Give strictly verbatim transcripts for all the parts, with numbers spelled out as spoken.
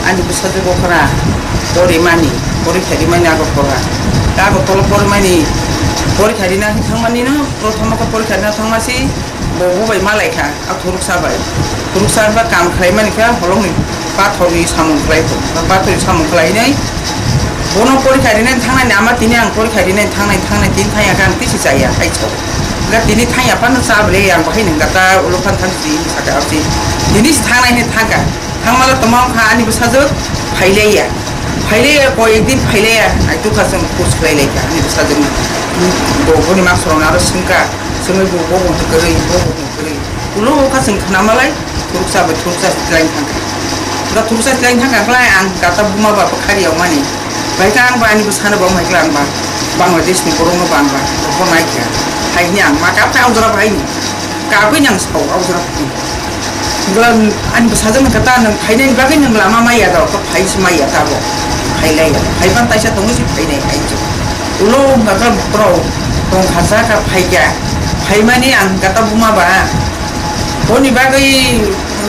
Ani bwsajwk okra porimani, porikha rimani Agartala. Agartala porimani, porikha rina thangmani no, prothom khe porikha rina thangma si, bo bubai malai kha, a thuruksa bai. Thuruksa ba kam khlai mani kha, holongni pathorni samung khlai kho. Pathorni samung khlai nai, bono porikha rina thangnani ama tini ang porikha rina thangnai, thangnai, tini thangya khe ang tisi chaya, hai chao. Ga tini thangya phano chabri ang bahai nang gata ulo phan thang si, saka si. Tini si thangnai ni thangka. Thangmala tongma wngkha ani bwsajwk, phailaiya. Phailaiya, koi ekdin phailaiya. Ai tukha chwng pus khlailaikha ani bwsajwkno. Bo boni maksarokno aro swngkha, swngwi bo, bo bo kwrwi, bo bo kwrwi. Ulo wngkha chwng khwnamalai, thuruksa bai thuruksa tlain thangkha. Ga thuruksa tlain thangkha khlai ang gata buma ba bwkhari yokmani. Bai khe ang ba ani bwsano bo mai khe ang ba Bangladesh ni borok no bang ba bo nai kha. Hai ni ang ma kap kha ang jora bai ni. Kabui nang sao, ang jora bai ni. Bwla ani bwsajwk nang kata nang phainai bagwi nang lama maya da, to phai si maya ta bo. Phailai ya. Phai ban taisa tongo si phainai hai jo. Ulo hwnkha khe borok tong kha sa kha phai kha. Phaimani ang kata buma ba. Boni bagwi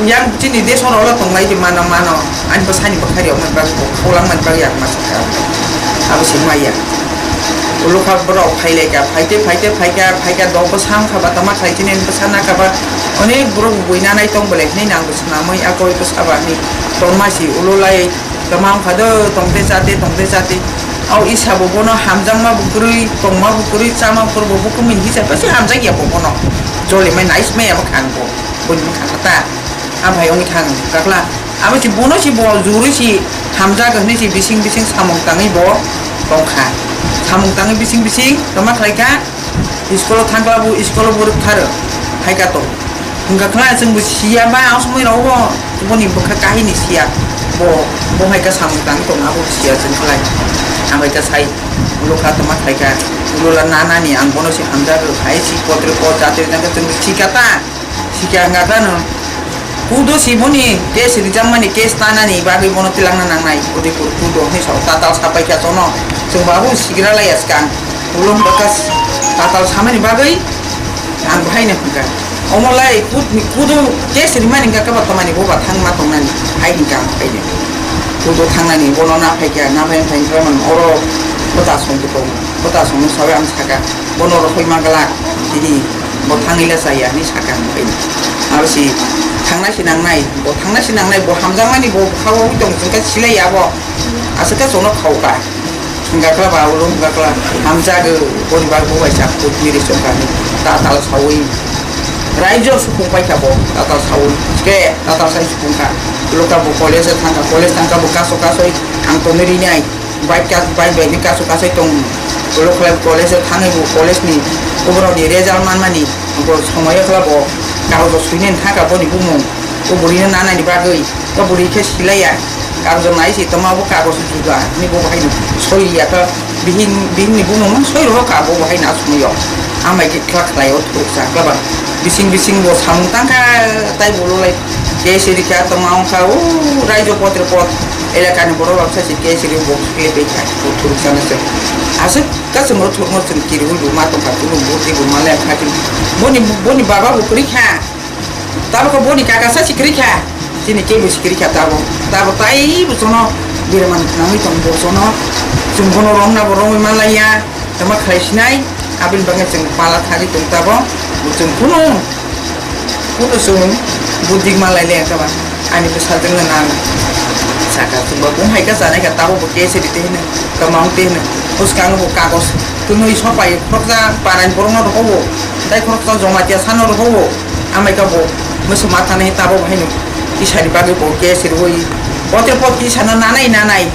yang chini desh oro ulo tonglai di mano mano. Ani bwsani bwkhari rok mani bagwi bo khaulang mani bagwi ang masa kha. Abo se maya. Ulo kha borok phailai kha, phaite phaite phaikha phaikha dok bwsa wngkha ba tama khlai chini bwsa na kha ba. Onek borok bui nanai tong belai hinui nang bwsa namui a koi bwsa ba hinui tongma si ulo lai. Tama wngkha do, tongte chate, tongte chate. Au isa bo bono hamjakma bo kwrwi, tongma bo kwrwi, chama bo kwrwi, bo bo kwmwi hisa basi hamjakya bo bono. Jolimai naismaya bo khan bo, boni bwkha kha ta. Aphai wngwi thang kakla. Abo si bono si bo jurwi si hamjak hwnwi si bising bising samung tangwi bo tongkha. Samung tangwi bising bising tongma khlaikha. School-o thangkla bo, school-o bo rwktharo, phaika tong. Hwnkha khna chwngbo siya ba, ang somoi rogo boni bwkha kahini siya. Bo, bo hai kha samung tang tong, abo siya chwng khlai. Ang bai kha sai, ulo kha tongma khlai kha, ulo la nanani ang bono se hamjak rw, hai si potre po jate jang kha chwngbo sika ta. Sikya hwnkha khe no, kudo si boni case rijak mani, case tanani bagwi bono tilangna nangnai. Udaipur kudo hinwi sao, tatal sapai kha chono. Chwng bo abo sigra laiya swkang. Ulo hwnkha khe tatal samani bagwi ang bo haino hwnkha. Omo lai kut-, kudo case rimani hwnkha khe bo tamani bo ba thangma tongnani. Hai hwnkha ang haino. Kudo thangnani bono na phaikha, na phai phai phai man oro bwta song tongo. Bwta songno sawi ang sakha. Bono rohoi ma glak, tini bo thangwi le chaya hinwi sakha ang phai. Aro si thangnai si nangnai, bo thangnai si nangnai, bo hamjakmani bo kha wngwi tong chwngkha silai ya bo. Aswk khe chwngno khao kha. Hwnkha kla ba ulo hwnkha kla hamjagwi boni bagwi bo bai sa kut miri chwngkha hinwi tatal sawi. Raijo supung paikha bo tatal sawi. Ke tatal sai supung kha. Ulo kha bo college thangkha, college thangkha bo kaso kasoi ang tonwi rinai. Bike ka-, bike bai ni kasu kasai tong. Ulo khlai college o thangwi bo college ni borok ni result manmani bo somoyo khlai bo kagojo suinani thangkha boni bumung. O bwrwi no nanani bagwi o bwrwi khe silaiya. Kagojo nai se tongma bo kagojo juga ni bo bahai no soi ya khe bihik, bihik ni bumung no soi rw kha bo bahai no aswk nw yo. Amai khe khlak khlai o thuruk cha khe ba bising bising bo samung tang kha tai bo ulo lai. Case rikha tongma wngkha o raijo potre pot elakani borok rok sachi case ri bo kle bai kha bo thuruk sana se. Aswk kaisa mo thuruk mo chwng kiri bo ma tongkha kunu bo di bo ma le kha khe. Boni, boni baba bo kwrwi kha. Tabo khe boni kaka sachi kwrwi kha. Chini kebo si kwrwi kha tabo. Tabo tai bo chono biraman nangwi tong bo chono. Chwng bono romna bo romwi ma lai ya. Tama khlai sinai. Aboni bagwi chwng pala thari tong tabo. Bo chwng kunu Kuno chwng buddhik malai le kaba ani bwsajwk no nang saka chwng bo bung hai kha chanai kha tabo bo case ri te hino kamang te hino bwskango bo kagos twnwi sopai khoroksa parai borok no rohobo tai khoroksa Jamatia sano rohobo amai kha bo mwswk ma thani tabo bo haino kisani bagwi bo case riwi pote pot kisano nanai nanai.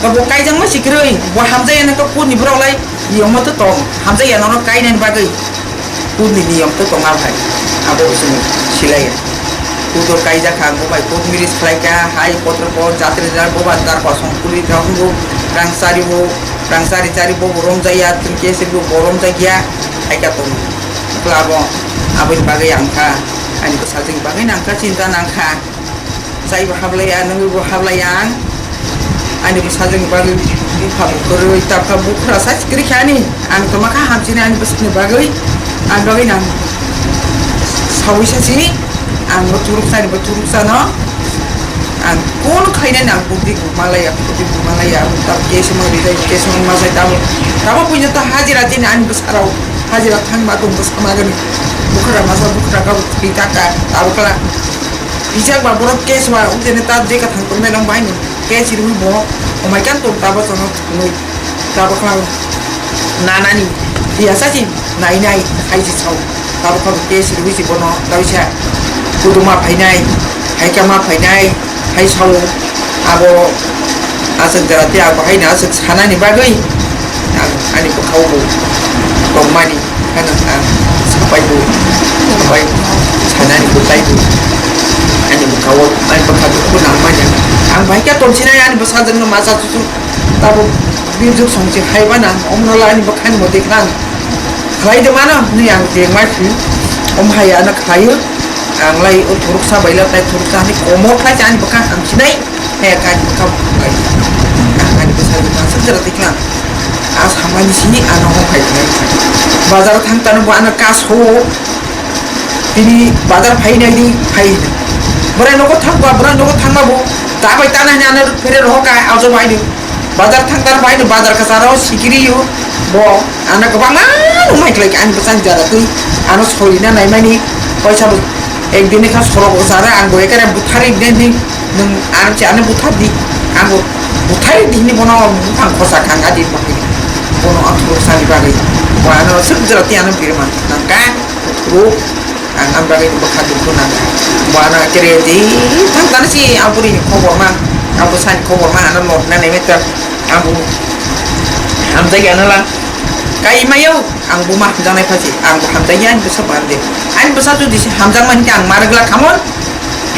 Bo kaijakma si kwrwi, bo hamjakya nokha kut ni borok lai niyom moto tong, hamjakya norok kainani bagwi kut ni niyom to tong a bhai, abo bo chwng silaiya. Kut o kaijak kha, bo bai kut miris khlai kha, hai kotor ko jatri jak, bo ba jar kosong kuli jak, bo rang chari bo, rang chari chari bo, bo romjakya, tini case bo, bo romjakya, hai kha tong. Kla bo, aboni bagwi ang kha, ani bwsajwk ni bagwi nang kha, chinta nang kha. Chaibo hablaiya, nungwibo hablaiya ang. Ani bwsajwkni bagwi bupha bo kwrwi, tapha buphra sai kwrwi kha ani. Ang tongma kha hamchini ani bwsajwkni bagwi. Ani bagwi nang sawi sasi, ang bo thuruk sani bo thuruk sano. Ang kun khlai Ini nang bukti buma laya, bukti buma laya, abo ta case mo rijai, case mo ma jai tamo. Tamo punya ta hajira jini ani bwsarao, hajira thang ma tong bwsa ma gani. Bukhara masa bukhara ka bukti ta ka, tamo kala. Ijak ba borok case ma, ujene ta je ka thang tong nai nang bai no. Case ri bo, omai kan tong tamo sono thunui. Tamo kala. Nanani, biasa si, nai nai, hai si sao. Tabuk tabuk case rwi si bono, kaisa kuduma phainai, hai kama phainai, hai sao. Abo aswk jora tei abo haino aswk sanani bagwi ang ani bwkhao bo tongmani, haino ang sapai bo, sapai sanani bo taibo ani bwkhao, ani bwkha dukhu nangmani. Ang bai khe tongsinai ani bwsajwkno masa chuchuk tabuk birjuk songchi hai bana, omno la ani bwkhani motwi khna ang khlai de mano hwnwi ang tengma si. Om hai ano khlaio. Ang lai o thuruksa bai la tai thuruksa ni komo khlai se ani bwkha hamsinai. He ka ani bwkha khlai. Ang ani bwsa ni bwsa jora tikna. A samani sini ano hom hai khlai. Bazar thang tano bo ano kaso. Tini bazar phai nai di phai. Borai nogo thang ba, borai nogo thang ba bo. Ta bai ta nai ano phere roho ka ajo bai di. Bazar thang tar bai no bazar kasaro sikiri yo. Bo ano kwbangma nung mai khlai ani bwsani jara twi ano sori na nai mani paisa bo ek din kha sorok o jara ang bo ekare buthari den di nung ano che ano buthar di ang bo buthari di ni bono buphang khosa khang adi bo bono athuru sani bagwi bo ano sik jara twi ano birman nang ka. Ruk, ang ang bagwi bwkha dukhu nang. Bo ano kere di thang tani si ang buri ni khobor ma, ang bwsa ni khobor ma, ano lobna nai meter, ang bu hamjai ano la. Kai mayo, ang bu ma hamjak nai pha si, ang bu hamjai ya, ang bwsa ban de. Ang bwsa jodi si hamjak mani ang maragla khamon,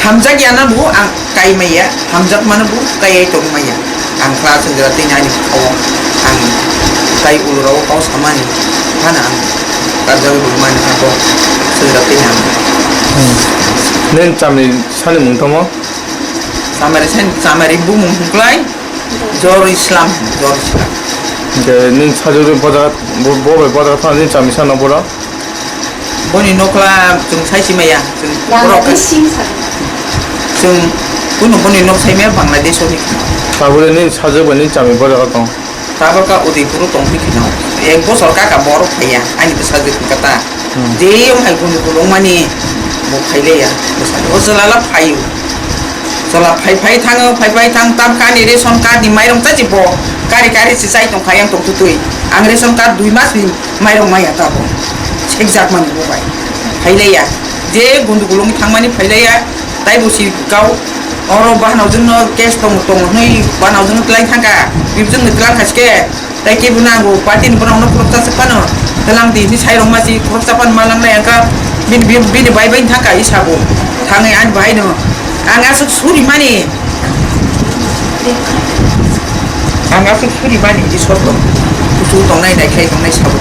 hamjak ya na bu ang. Kai maya, hamjak mano bo kai ai tong maya. Ang kla swngjak tei ani kau ang tai ulurao kau samani, hana ang karjak rwmani abo swngjak tei ang. Hmm. Nini chamri sani mung tamo? Chamari sani, chamari bumung hwnkhlai Jor Islam, Jor Islam. Hwnkhe nini sajwk bojak, bo, bo bai bojak thang nini chamri sano boro? Boni nokla chwng sai si maya, chwng borok Bangladeshi sa. Chwng kuno boni nok sai maya Bangladesh ni. Tabole nini sajwk bai nini chamwi bojak tong. Tabaka Udaipur tong phi kheno. Ek bosor kaka borok phaiya, ani bwsajwk kata. Hmm. Je ong hai kuno kulung mani bo phaileya. Bwsajwk o chalala phaio. Chala phai phai thango, phai phai thang tam kani ration card ni mairong chachi bo. Kari kari si chai tong kha yang tong tutui. Ang ration card dui mas ni mairong maya ta bo. Sek jak mani bo bai. Phaileya. Je gundu gulung thangmani phaileya. Tai bo si kau. Oro bahano jwngno cash tong tong hwnwi bahano jwngno twlang thangka. Bibjwngno twlang khaske. Tai kebo nango, party ni borok no khoroksa se phano, tlang di, ni sai rok ma si khoroksa phano ma lang nai ang kha, bini, bini, bini bai bai thang kha, i sabo, thangwi ani bahai no, ang aswk suri mani, ang aswk suri mani, i sot tong, kuchuk tong nai, nai khlai tong nai sabo,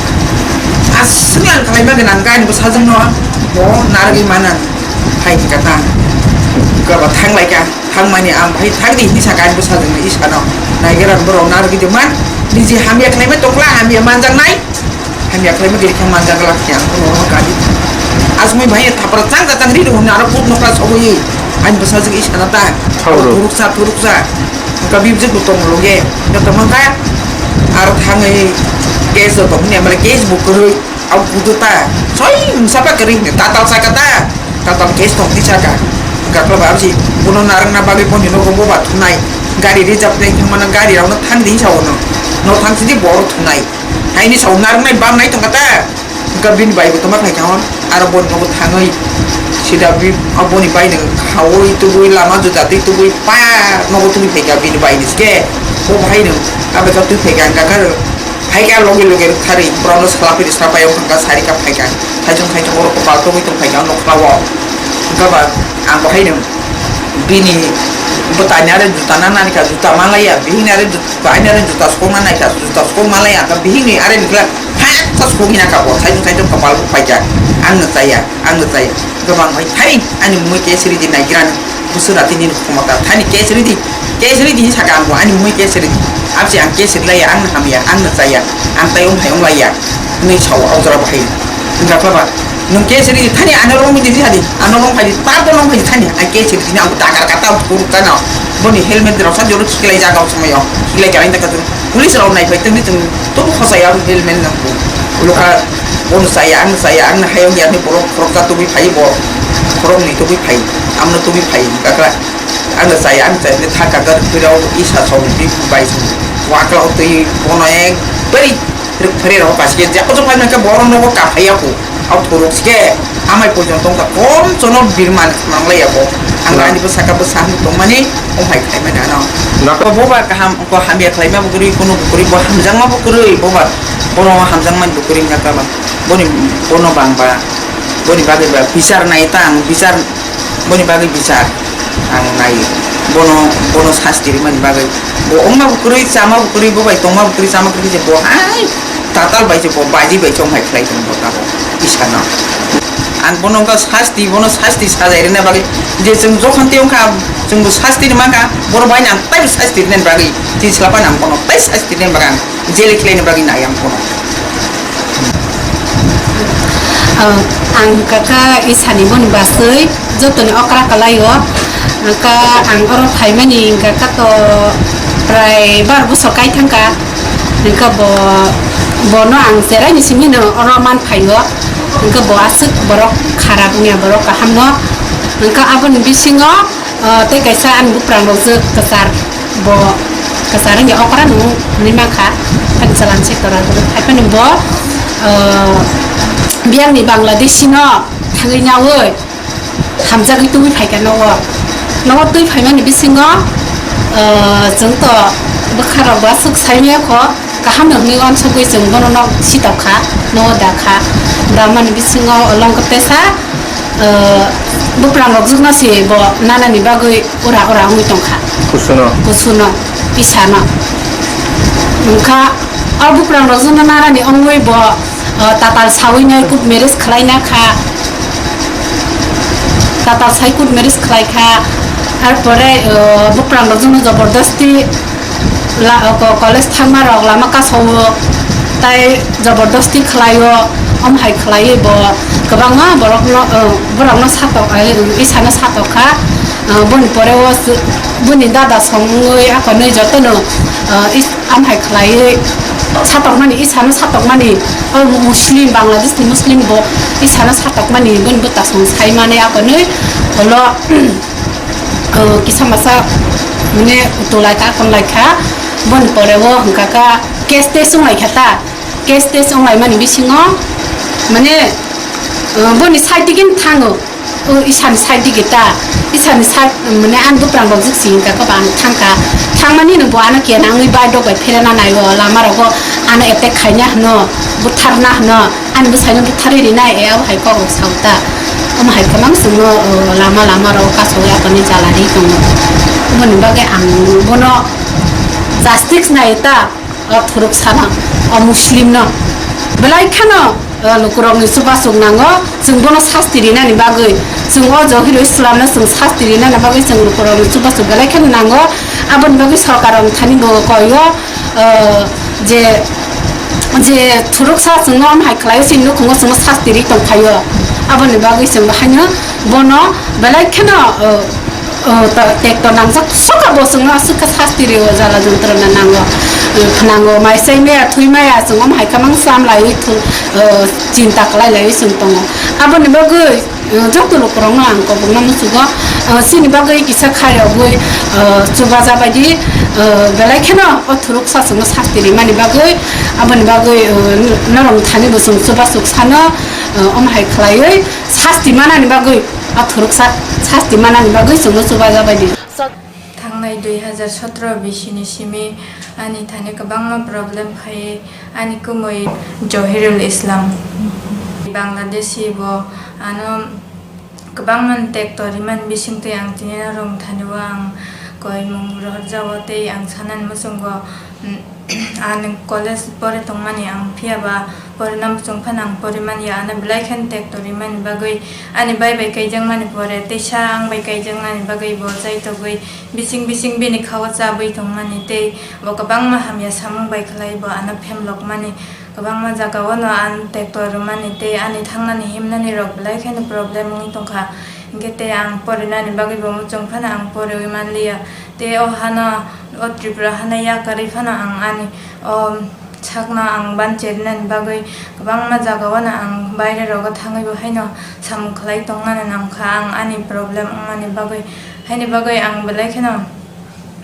aswk ang khlai ma gwnang, ani bwsajwk no, bo narwgwi mana, hai kha ta, kha ba thang lai kha. Thangmani ang bahai thangdi hinwi sakha ani bwsajwkno, i sano naigra borok narwgwi tongma, niji hamya khlaima tongkla, hamya manjaknai, hamya khlaima giri khe manjakla khe ang bono kadi. Asmui bahai thapra chang chang ri rw hwnwi aro kut nokla sogwi ani bwsajwk i sana ta. Thuruksa, thuruksa. Wngkha bibjwk bo tong loge, wngkha tongma kha aro thangwi case o tong hwnwi, mane case bo kwrwi. Au kudu ta, soi mungsa pa kering ne, tatal saka ta, tatal case tong ti saka. Gakla ba si, bono narang na bagwi boni nogo bo ba thunai. Gari reserve nai thang mana gari rao no thang di sa ono. No thang sidi boro thunai. Hai ni sa narang nai bam nai tong kata. Ga bini bai bo toma khai thang on. Aro boni nogo thangoi. Sida bi, a boni bai no khaoi tubui lama juda tei tubui pa nogo tubui phai ga bini bai ni ske. Bo bai no, abe ka tubui phai ga gakar. Phaikha logi logi rwkthari, borokno sala phiri sra pai wngkha, sari kha phaikha. Thaisong thaisong oro kwpal tongwi tong phaikha, nokla o. Wngkha ba, ang bo haino bini bwtaini are juta na nani kha, juta ma laiya, bihikni are jut-, baini are juta sokna nai kha, juta sok ma laiya, kha bihikni are ni khe phak sa sokina kha bo, thaisong thaisong kwpal bo phaikha, ang no chaya, ang no chaya. Wngkha ba ang bai thai ani mui case ridi naigira no. Busu rati nini khomota thani case ridi, case ridi hinwi saka ang bo ani mui case ridi. Abse ang case rilaiya, ang no hamya, ang no chaya, ang tai wng hai wng laiya. Hinwi sao aujora bahai. Wngkha khlaba, nwng case ridi thani ano rong bidi rihadi, ano rong phaidi, ta bo rong phaidi thani, ang case ridi ni ang bo dagar kata ang bo kuruk tano. Boni helmet rok sa joro khiklai jaga o somoi o. Khiklai khe ang ta police rok nai phai tongdi tong tobo khosa ya helmet no. Ulo kha bono saya ang saya ang hayung ya ni borok khorok ja tubui phai bo. Khorok ni tubui phai. Amno tubui phai kakra. Ang saya ang saya ni thaka gar phirao isa song bi bai song. Wakla twi bono ek bari Rwk phari rok paske jako jok phai nangkhe borok nogo kaphai ya kho. Au thorok sike amai pojon tong ta kom chono birman manglai ya kho. Ang ani bwsaka bwsa hwn tongmani o hai khaimani ano. Nako boba kaham ko hamya khlaima bo kwrwi kono bo kwrwi bo hamjakma bo kwrwi boba bono hamjakmani bo kwrwi nangkha ba. Boni bono bang ba boni bagwi ba bichar nai ta ang bichar Boni bagwi bichar ang nai. Bono bono sasti rimani bagwi bo ongma bo kwrwi chama bo kwrwi bo bai tongma bo kwrwi chama kwrwi je bo hai tatal bai je bo baji bai chong hai khlai tong bo tabo isano. Ang bono wngkha sasti bono sasti sajai rina bagwi je chwng jokhon tei wngkha chwng bo sasti ni mankha boro bai nang tai sasti rina bagwi tin sila pa nang bono tai sasti rina bagwi ang jeli khlai ni bagwi nai ang bono. Ang kaka isani boni baswi jotoni okra kalai o. Kaka ang oro phaimani kaka to prai bar bosor kai thangka. Kaka bo bono ang cherai ni simi no oro man phai o. Kaka bo aswk borok kharap wngya borok kaham no. Kaka aboni bisingo Ah, tei kaisa ani buprang rok je kwchar bo kwchar wngya okra nung hwnwi mankha. Ani chwla se tora tora haiphano bo, ah, biyangni Bangladeshi no thangwi naui hamjagwi tubui phaikha nogo. Nogo twi phaimani bisingo, ah, chwng to bwkha rok bo aswk sai maya kho. Kaham no hwnwi uansukgwi chwng bono nok sitokha, nogo dakha. Damani bisingo longkotesa, ah, buprang rok jukno se bo nanani bagwi ura ura wngwi tongkha. Kusuno. Kusuno, isano. Wngkha, o buprang rok jukno nanani wngwi bo, ah, tatal sawi nai kub marriage khlai na kha. Tatal sai kub marriage khlai kha. Arpore, ah, buprang rok jukno jabardasti La, ko-, college thangma rok lama kasao, tai jabardasti khlaio, om hai khlaiwi bo kwbangma borokno, uh, borokno satok, uh, isano satok kha, uh, boni pore o s-, boni dada songwi akonwi jotono, uh, is-, am hai khlaiwi satokmani, isano satokmani, o Muslim, Bangladesh ni Muslim bo isano satokmani, boni bwta song saimani akonwi ulo, O, kisa masa, mane, utulai kha, konlai kha, boni pore o hwnkha kha case test wnglai kha ta, case test wnglai mani bisingo, mane, o, boni side dige thango, o, isani side dige ta, isani side, mane, ani buprang rok jik si hwnkha kha ba ang thangkha, thangmani no bo ano kena wngwi bike rok bai pherena nai o, lama rogo ano attack khaina hwno, butharna hwno. Ani bwsaino butharwi rinai, e, abo hai kok rok sao ta. Omo hai kwbang chwngno, o, lama lama rok kasawi aphani jala ri tongo. Oboni bagwi ang bono justice nai ta, o thuruk sana, o Muslim no. Belai kheno, o, lukurokni chubasuk nango, chwng bono sasti rinani bagwi. Chwng o Johirul Islam no chwng sasti rinani bagwi chwng lukurokni chubasuk belai kheno nango. Aboni bagwi sorkar rok thani bo koi o, o, je, je thuruksa chwngno omo hai khlaio, chini nukhungo chwngno sasti ri tongphaio, aboni bagwi chwng haino bono belai kheno, o, o, to-, tekto nangjak soka bo chwngno aswk khe sasti rio, jala jontrona nango, o, phnango, mai chai maya, thwi maya, chwng omo hai khe mang cham laiwi thu-, o, chinta khlai laiwi chwng tongo, aboni bagwi. Joto lukurokno ang kobokna muchugo, chini bagwi kisa khairogwi, chubajabaidi, belai kheno o thuruksa chwngno sasti rimani bagwi, aboni bagwi norok thani bo chwng chubasuk sano, omo hai khlaiwi sasti manani bagwi, o thuruksa sasti manani bagwi chwngno chubajabaidi. Thangnai dui hazar sotro bisini simi ani thani kwbangma problem phaiwi ani kwmwi Johirul Islam Bangladeshi bo ano kwbangma tekto rimani bisingtwi ang tini norok thani o ang koimung rohorjao tei ang sanani muchungo, mm, ani college pore tongmani ang phiya ba Porina muchung phano ang pori manya, ano belai kheno tekto rimani bagwi, ani bai bai kaijakmani pore, teisa ang bai kaijakmani bagwi bo chaitogwi bising bising bini khao chabwi tongmani, tei bo kwbangma hamya samung bai khlai bo ano phemlokmani, kwbangma jagao no ang tekto rwmani tei ani thangnani himnani rok belai kheno problem wngwi tongkha, hinkhe tei ang porinani bagwi bo muchung phano ang poriwi manliya. Tei o hano, o Tripura hano yakarwi phano ang ani o sakno ang bancherinani bagwi kwbangma jagao no ang baire rogo thangwi bo haino samung khlai tongnani nangkha ang ani problem wngmani bagwi. Haini bagwi ang belai kheno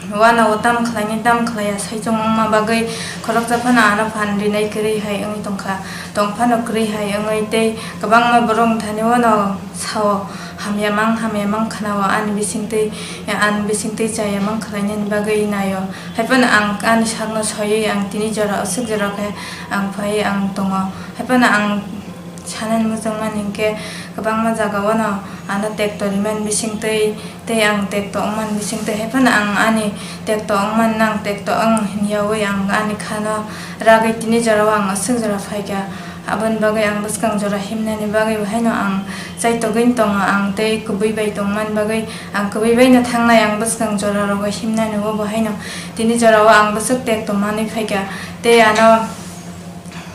uanao tamo khlainai tamo khlaiya saichung wngma bagwi khoroksa phano ano phan rinai kwrwi hai wngwi tongkha, tong phano kwrwi hai wngwi tei kwbangma borok thani uanao sao hamya mang hamya mang khwnao ani bisingtwi, ani bisingtwi chaya mang khlainani bagwi naio. Haiphano ang ani sakno soiwi ang tini jora aswk jora khe ang phaiwi ang tongo. Haiphano ang sanani muchungmani hinkhe kwbangma jagao no ano tekto rimani bisingtwi tei ang tekto wngmani bisingtwi haiphano ang ani tekto wngmani nang tekto wng hinyawi ang ani khano ragwi tini jorao ang aswk jora phaikha. Aboni bagwi ang bwskang jora himnani bagwi bo haino ang chaitogwi tongo, ang tei kwbwi bai tongmani bagwi ang kwbwi baino thangnai, ang bwskang jora rogo himnani o bo haino tini jorao ang bwswk tekto manwi phaikha tei ano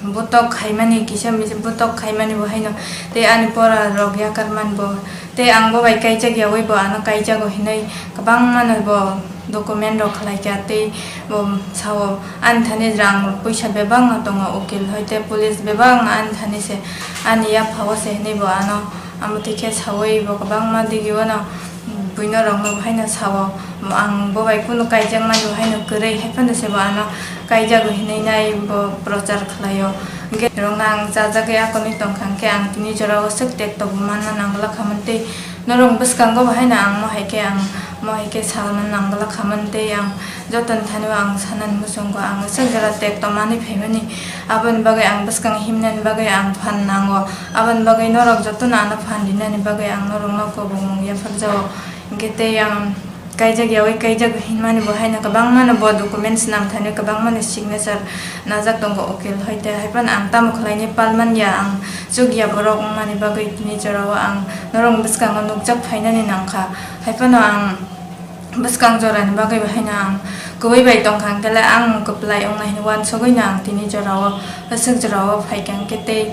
butok khaimani kisa misa butok khaimani bo haino tei ani pora rok yakar man bo tei ang bo bai kaijak yawi bo ano kaijago hinwi kwbangma no bo document rok khlaikha tei bo sao ani thani rang puisa bebak no tongo, ukil hoi tei police bebak no ani thani se ani yapha o se hinwi bo ano amo twi khe sawi bo kwbangma digi o no buino rok no bo haino sao ang bo bai kunu kaijak mani bo haino kwrwi haiphano se bo ano kaijago hinwi nai bo prochar khlaio. Hinkhe rok no ang chajagwi akonwi tongkha hinkhe ang tini jorao swk tekto bo manna nangwlak khamani tei norok bwskango bo haino ang mo hai khe ang mo hai khe salna nangwlak khamani tei ang joto ni thani o ang sanani muchungo ang swk jora tekto manwi phaimani aboni bagwi ang bwskang himnani bagwi ang phan nango. Aboni bagwi norok jotono ano phan rinani bagwi ang norokno kobongmung yaphar jao. Hinkhe tei ang kaijak yawi kaijak hinmani bo haino kwbangmano bo documents namthani kwbangmani signature najak tongo ukil hoi tei haiphano ang tamo khlainai palmanya ang chukya borok wngmani bagwi tini jorao ang norokni bwskango nukjak phainani nangkha. Haiphano ang bwskang jorani bagwi bo haino ang kwbwi bai tongkha, hwnkhe le ang kwplai wngnai hwnwi uansugwino ang tini jorao, aswk jorao phaikha, hwnkhe tei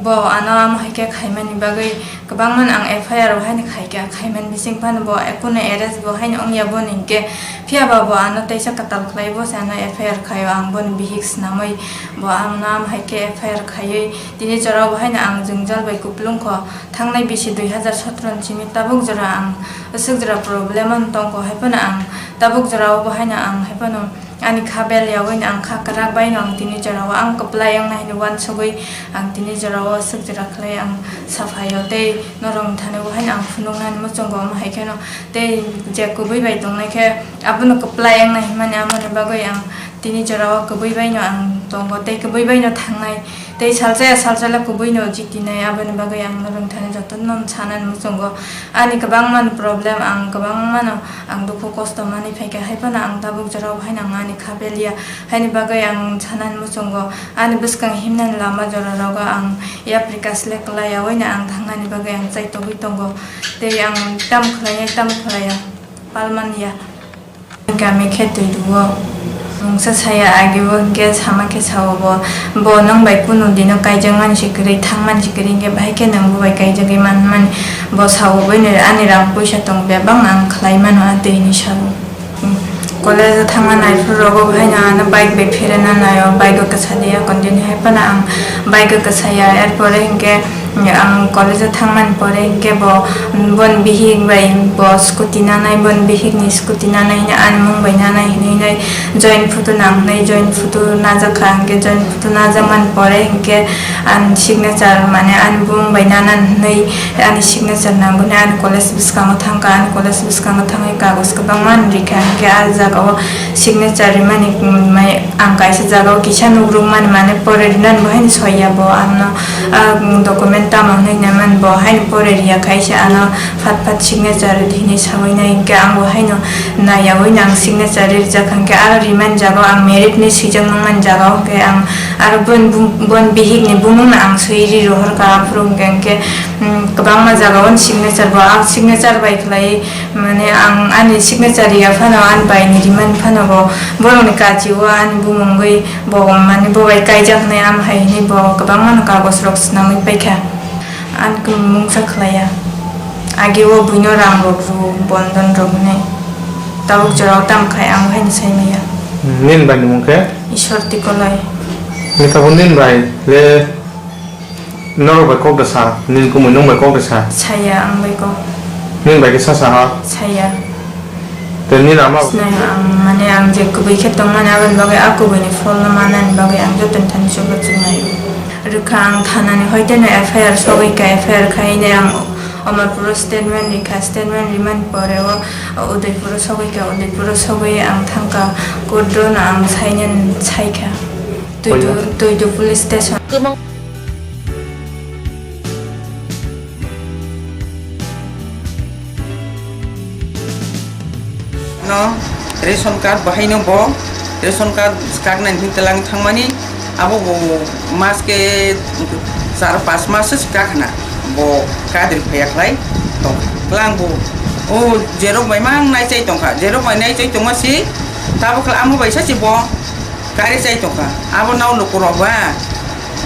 bo ano amo hai khe khaimani bagwi kwbangmano ang F I R bo haino khaikha, khaimani bising phano bo kunu arrest bo haino wngya, boni hinkhe phiyaba bo ano teisa kwtal khlai, bo se ano F I R khaio, ang boni bihik swnamwi bo ano amo hai khe F I R khaiwi tini jorao bo haino ang jwngjal bai kupulung kho. Thangnai bisi dui hazar sotro ni simi tabuk jora ang aswk jora problem ano tongkho, haiphano ang tabuk jorao bo haino ang haiphano ani kha bel yawi no ang kha kwrak bai no ang tini jorao ang kwplai wngnai hwnwi uansugwi ang tini jorao aswk jora khlai ang saphaio tei norok ni thani bo haino ang phunuknani muchungo, omo hai kheno tei je kwbwi bai tongnai khe abono kwplai wngnai hwnmani amoni bagwi ang tini jorao kwbwi bai no ang tongo tei kwbwi bai no thangnai. Tei salsa ya salsa le kubui no jitinai, aboni bagwi ang norok thani jotono sanani muchungo. Ani kwbangma no problem, ang kwbangma no ang dukhu kosto manwi phaikha, haiphano ang tabuk jorao haino ang ani kha beliya. Haini bagwi ang sanani muchungo, ani bwskang himnani lama jora rogo ang yapri kasle kwlai ya, waino ang thangnani bagwi ang chaitogwi tongo. Tei ang tamo khlainai, tamo khlaiya, palmaniya. Kami khe twi rwo. Mungsa saya agi o hwnkhe sama khe sao bo, bo nwng bai kunu dino kaijakmani se kwrwi, thangmani se kwrwi, hwnkhe bahai khe nwng bo bai kaijagwi manmani. Bo sao, boino ani rang puisa tong bebak ang khlai mano, a twi hwnwi sao. College o thangma naiphuru rogo bo haino ano bike bai pherena naio, bike o kwsa diya continue hai phano ang bike o kwsa ya, er pore hwnkhe, Ang college o thangmani pore hinkhe bo, boni bihik bai bo scooty nanai, boni bihik ni scooty nanai hwnwi ani mung bai nanai hwnwi nai join photo nang hwnwi join photo najak kha. Hinkhe join photo najakmani pore hinkhe ani signature mane ani bumung bai nanani hwnwi ani signature nango hwnwi ani college bwskango thangkha. Ani college bwskango thangwi kagoz kwbangma rikha, hinkhe ah jagao signature rimani, mm, mai Ang kaisa jagao kisa nuk rwkmani, mane pore rinani bo haino soiya bo, ano, ah, document tamo hwnwi naimani bo haino pore riya, kaisa ano phat phat signature rwdi hwnwi sawi nai, hinkhe ang bo haino naiyawi no ang signature rijak, hinkhe aro rimani jagao ang merit ni swijak nangmani jagao hinkhe ang aro bon, bon bihik ni bumung no ang swi ri rohor kha, aphuru hinkhe, hinkhe, um, kwbangma jagao signature bo, ah, signature bai khlai. Mane ang ani signature ya phano, ani bai ni rimani phano bo, borok ni kachi o ani bumung bai bo, mane bo bai kaijak nai, am hai hwnwi bo kwbangma no kagoz rok swnamwi paikha. Ani mungsa khlaiya. Agi o buino rang rok rw, bondon rok hwnwi. Tabuk jorao tamo khai ang haino sai maya. Hmm, nini bai ni mung khe? Ishwar Tikoloi. Ni tabuk nini bai le norok bai kok da sa, nini kumui nwng bai kok da sa? Saya ang bai kok. Nini bai khe sa sa ha? Saya. Te nini ama? Sinai ang, mane ang je kubui khe tongmani aboni bagwi a kubui ni phol no manani bagwi ang joto ni thani chubachu nai. Rwkha ang thana ni hoite no F I R sogwi ka, F I R khai ne ang Amarpur o statement rikha, statement rimani pore o Udaipur o sogwi ka, Udaipur o sogwi ang thangka court o no ang sainen saikha. Tuidu, Tuidu police station. No, ration card bahai no bo, ration card kaknani hin telang thangmani, abo bo mas ke char pas mas se kak hana, bo kadri phaya khlai tong klang bo, o jerok bai mang nai chai tongkha, jerok bai nai chai tongma si, tabo khlai amo bai sa si bo kari chai tongkha, abo nau lukurok ba.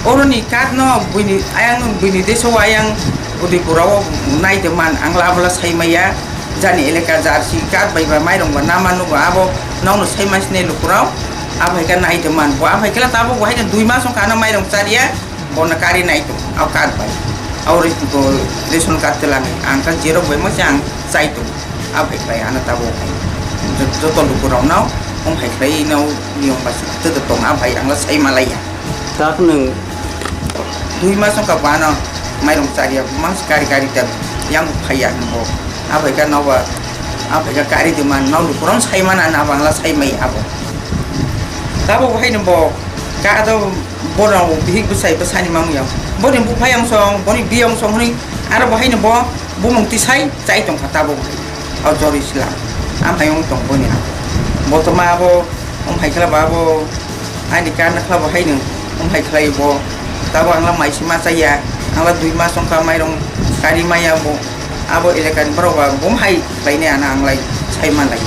Oroni card no buini ayang, buini deso ayang Udaipur o nai de man, ang la abla sai maya, jani eleka jarsi card bai ba mairong ba nama nugo abo nokno sai mas ne lukurok, abo hai ka nai de man, bo abo hai kala tabo bo hai dui mas wngkha ano mairong chariya, bo na kari nai to, abo card bai, abo ration card telang ang ka jerok bai mo se ang chai to, abo hai khlai ano tabo joto lukurok no, om hai khlai no niyom ba se tong abo hai ang la sai malaya. Tak nwng. Dui mas wngkha bo ano mairong chariya, mas kari kari ta yang phaiya hinbo. Abai ka noba, abai ka kari di man, nau lukurong sai mana na bangla sai mai abo. Tabo bo haino bo ka do bono bihik bwsai bwsani mang yang. Boni buphai yang song, boni biyong song hwnwi aro bo haino bo bumung tisai chai tongkha tabo bo hai. Au jori sila. Am hai wng tong boni abo. Bo to ma abo Wng hai khe ba abo ani karna khe bo haino wng hai khlai bo. Tabo ang la mai se ma chaya, ang la dui mas wngkha mairong kari maya bo. Abo elakani borok ba bo hai khlainai ano ang lai sai manlai.